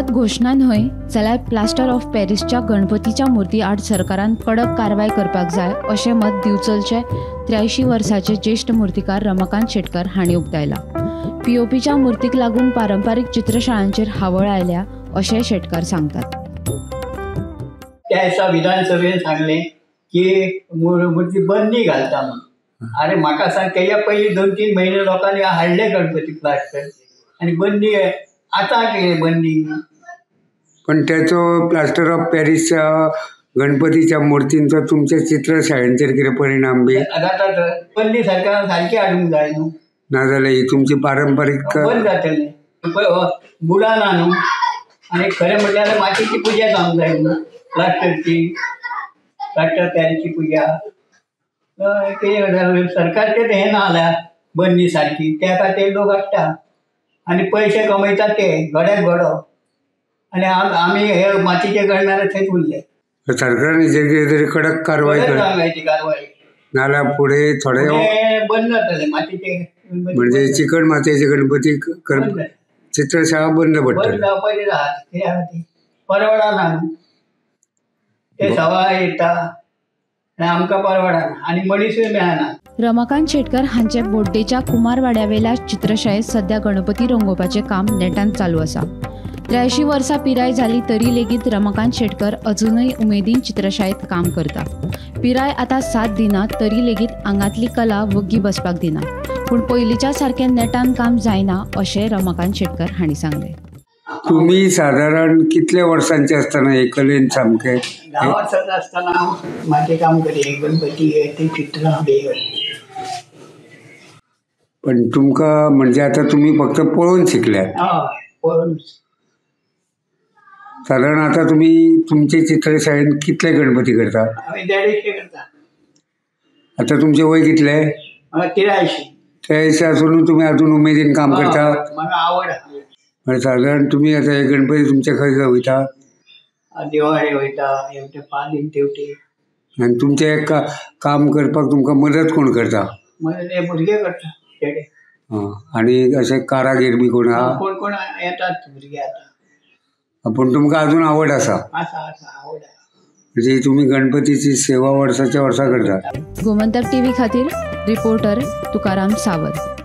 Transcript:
फकत घोशणा न्हय जाल्यार प्लास्टर ऑफ पॅरिसच्या गणपतीच्या मूर्ती आड सरकारान कडक कारवाय करपाक जाय अशें मत दिवचलचे 83 वर्साचे ज्येश्ठ मूर्तिकार रमाकांत शेटकर हांणी उक्तायला. पीओपीच्या मूर्तीक लागून पारंपारीक चित्रशाळांचेर हावळ आयल्या अशें शेटकर सांगतात. त्या दिसा विधानसभेन सांगलें की मूर्ती बंदी घालता म्हणून. अरे म्हाका सांग, तेज्या पयलीं 2-3 म्हयने लोकांनी हाडले गणपती प्लास्टर आनी बंदी आतां कितें बंदी. पण त्याचो प्लास्टर ऑफ पॅरिसच्या गणपतीच्या मूर्तींचो तुमच्या चित्रशाळेंचेर कितें परिणाम बी जाता? बंदी सरकारान सारकी हाडूंक जाय न्हू, नाजाल्यार ही तुमची पारंपारीक बंद जातली, बुडाना न्हू. आनी खरें म्हणल्यार मातयेची पुजा जावंक जाय न्हू, प्लास्टरची, प्लास्टर पॅरिसची पुजा. कितें सरकार तें हें ना जाल्यार बंदी सारकी त्या खातीर लोक हाडटा आनी पयशे कमयतात ते गड्याक गडो. आनी आमी हे मातयेचे करणारे थंयच उरले. सरकारान हेचेर कितें तरी कडक कारवाय कारवाय नाजाल्यार फुडें थोडे बंद जातले मातयेचे, म्हणजे चिकण मातयेचे गणपती चित्रशाळा बंद पडटली, बंद जावपाची आहा. कित्याक खातीर परवडना न्हू, ते सवा येता आनी आमकां परवडना आनी मनीसूय मेळना. रमाकांत शेटकर हांचे बोड्डेच्या कुमारवाड्यावेल्या चित्रशाळेंत सध्या गणपती रंगोवपाचें काम नेटान चालू आसा. 83 वर्सां पिराय जाली तरी लेगीत रमाकांत शेटकर अजूनय उमेदीन चित्रशाळेंत काम करता. पिराय आतां साथ दिना तरी लेगीत आंगांतली कला वग्गी बसपाक दिना, पूण पयलींच्या सारकें नेटान काम जायना अशें रमाकांत शेटकर हांणी सांगलें. तुम्ही साधारण कितले वर्सांचे आसतना हे कलेन सामकें? 10 वर्सांचो आसतना हांव मातये काम करी, गणपती ते चित्रां बी. पण तुमकां म्हणजे आतां तुमी फक्त पळोवन शिकल्यात? हय, पळोवन. साधारण आतां तुमी तुमचे चित्रशाळेन कितले गणपती करता? आमी 150 करता. आतां तुमचें वय कितलें? 83. 83 आसून तुमी अजून उमेदीन काम करता? म्हाका आवड आसा. साधारण तुमी आतां हे गणपती तुमचे खंय खंय वयता? दिवाळे वयता, हेवटे पालीन तेवटे. आनी तुमचें काम करपाक तुमकां मदत कोण करता? मदत हे भुरगे करता चेडे. आनी अशे कारागीर बी कोण आहा? कोण कोण येतात भुरगे आतां. पूण तुमकां अजून आवड आसा? आसा आसा, आवड आसा. म्हणजे तुमी गणपतीची सेवा वर्साच्या वर्सा करता. गोमंतक टीव्ही खातीर रिपोर्टर तुकाराम सावंत.